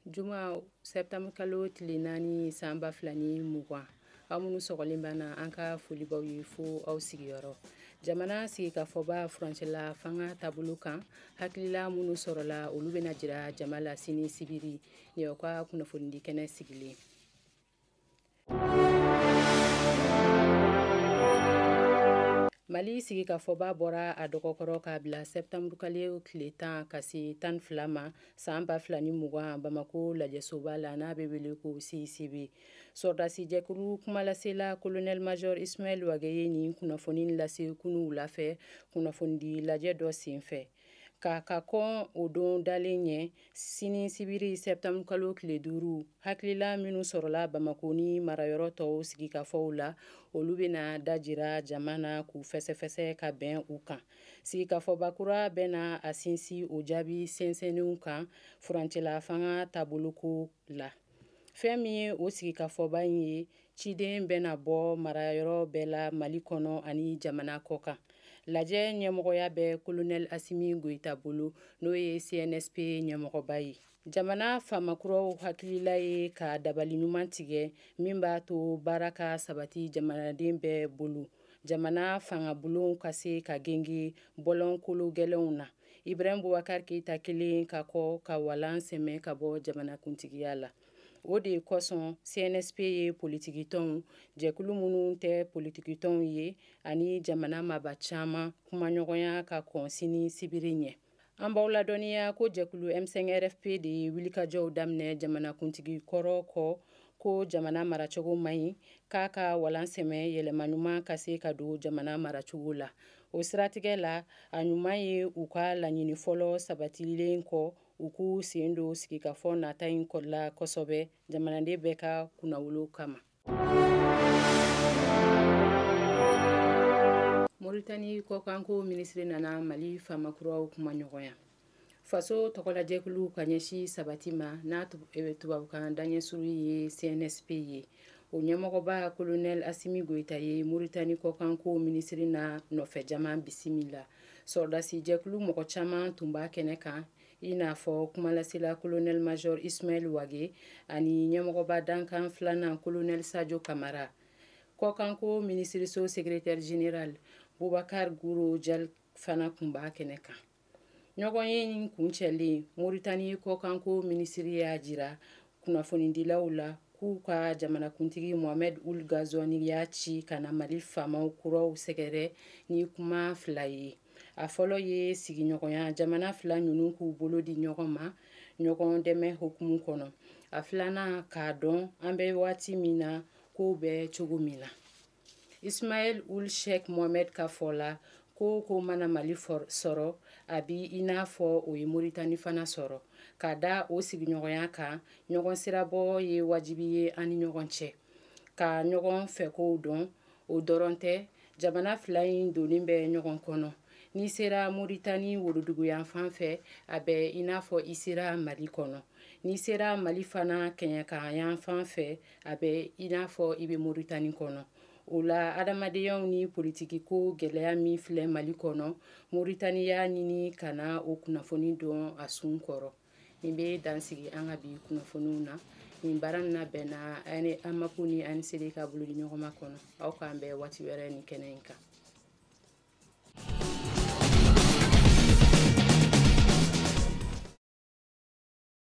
Juma septembre kalo tile 4 san 2020, aw minnu sɔgɔlen b'an na, an ka foli b'aw ye fo aw sigiyɔrɔ. Jamana sigikafɔba furancɛla fanga taabolo kan, hakilila minnu sɔrɔla, olu bɛna jira jama la sini sibiri, nin y'aw ka kunnafonidi kɛnɛ sigilen. Mali sigikafɔba bɔra a dɔgɔkɔrɔ k'a bila septembre kalo tile 10 ka se 12 ma san 2020 Bamako lajɛsoba la, n'a bɛ wele ko CICB. Sɔrɔdasi jɛkulu kumalasela colonel major Ismaël Wague ye nin kunnafoni lase kunu wula fɛ kunnafonidi lajɛ dɔ senfɛ. Ka kɔn o don dalen ɲɛ, sini sibiri septembre kalo tile 5, hakilila minnu sɔrɔla Bamako ni marayɔrɔ tɔw sigikafɔw la, olu bɛna dajira jama na k'u fɛsɛfɛsɛ ka bɛn u kan. Sigikafɔba kura bɛna a sinsin o jaabi sɛnsɛnnenw kan furancɛla fanga taaboloko la. Fɛn min ye o sigikafɔba in ye, ciden bɛna bɔ marayɔrɔ bɛɛ la Mali kɔnɔ ani jamana kɔ kan. Lajɛ ɲɛmɔgɔya bɛ colonel Assimi Goïta bolo, n'o ye CNSP ɲɛmɔgɔba ye. Jamana faamakuraw hakilila ye ka dabali ɲuman tigɛ min b'a to baara ka sabati jamanaden bɛɛ bolo, jamana fangabulonw ka se ka genge bɔlɔn kolo gɛlɛnw na. Ibrahim Boubacar Keïta kelen ka kɔ ka walan sɛmɛ ka bɔ jamanakuntigiya la. O de kosɔn CNSP ye politikitɔnw, jɛkulu minnu tɛ politikitɔnw ye, ani jamana maaba caman kumaɲɔgɔnya ka kɔn sini sibiri ɲɛ. An b'aw ladɔnniya ko jɛkulu M5RFP de ye wulikajɔw daminɛ jamanakuntigi kɔrɔ kɔ ko jamana maracogo man ɲi, k'a ka walan sɛmɛ yɛlɛma ɲuman ka se ka don jamana maracogo la. O siratigɛ la, a ɲuman ye u ka laɲini fɔlɔ sabatilen kɔ, u k'u sen don sigikafɔ nata in la kosɛbɛ jamanaden bɛɛ ka kunnawolo kama. Moritani kɔkanko minisiri nana Mali faamakuraw kumaɲɔgɔnya. Faso tɔgɔlajɛkulu ka ɲɛsin sabati ma, n'a tubabukan daɲɛsuru ye CNSP ye. O ɲɛmɔgɔba colonel Assimi Goïta ye Moritani kɔkanko minisiri n'a nɔfɛ jama bisimila. Sɔrɔdasi jɛkulu mɔgɔ caman tun b'a kɛnɛ kan, i n'a fɔ kumalasela colonel major Ismaël Wague ani ɲɛmɔgɔba dankan filanan colonel Sadio Kamara. Kɔkanko minisiriso secrétaire général Boubacar Gouro Dial fana tun b'a kɛnɛ kan. Ɲɔgɔn ye in kuncɛlen, Moritani kɔkanko minisiri y'a jira kunnafonidilaw la k'u ka jamanakuntigi Mohamed Ould Ghazouani y'a ci ka na Mali faamaw kuraw sɛgɛrɛ ni kuma fila ye. A fɔlɔ ye sigiɲɔgɔnya jamana fila ninnu k'u bolo di ɲɔgɔn ma ɲɔgɔn dɛmɛ hukumu kɔnɔ. A filanan, k'a dɔn an bɛ waati min na kow bɛ cogo min na. Ismaël Ould Cheikh Mohamed ka fɔ la, ko ko mana Mali sɔrɔ, a bi i n'a fɔ o ye Moritani fana sɔrɔ. Ka da o sigiɲɔgɔnya kan, ɲɔgɔn sirabɔ ye wajibi ye an ni ɲɔgɔn cɛ. Ka ɲɔgɔn fɛkow dɔn, o dɔrɔn tɛ, jamana fila in donnen bɛ ɲɔgɔn kɔnɔ. N'i sera Moritani woroduguyanfan fɛ, a bɛ i n'a fɔ i sera Mali kɔnɔ. N'i sera Mali fana kɛɲɛkayanfan fɛ, a bɛ i n'a fɔ i bɛ Moritani kɔnɔ. O la, adamadenya ni politikiko gɛlɛya min filɛ Mali kɔnɔ, Moritani y'a ɲini ka na o kunnafoni dɔn a sun kɔrɔ. Nin bɛ dan sigi an ka bi kunnafoniw na. Nin baara nin labɛnna AMAP ni ANCD ka bolodiɲɔgɔnma kɔnɔ. Aw k'an bɛn waati wɛrɛ nin kɛnɛ in kan.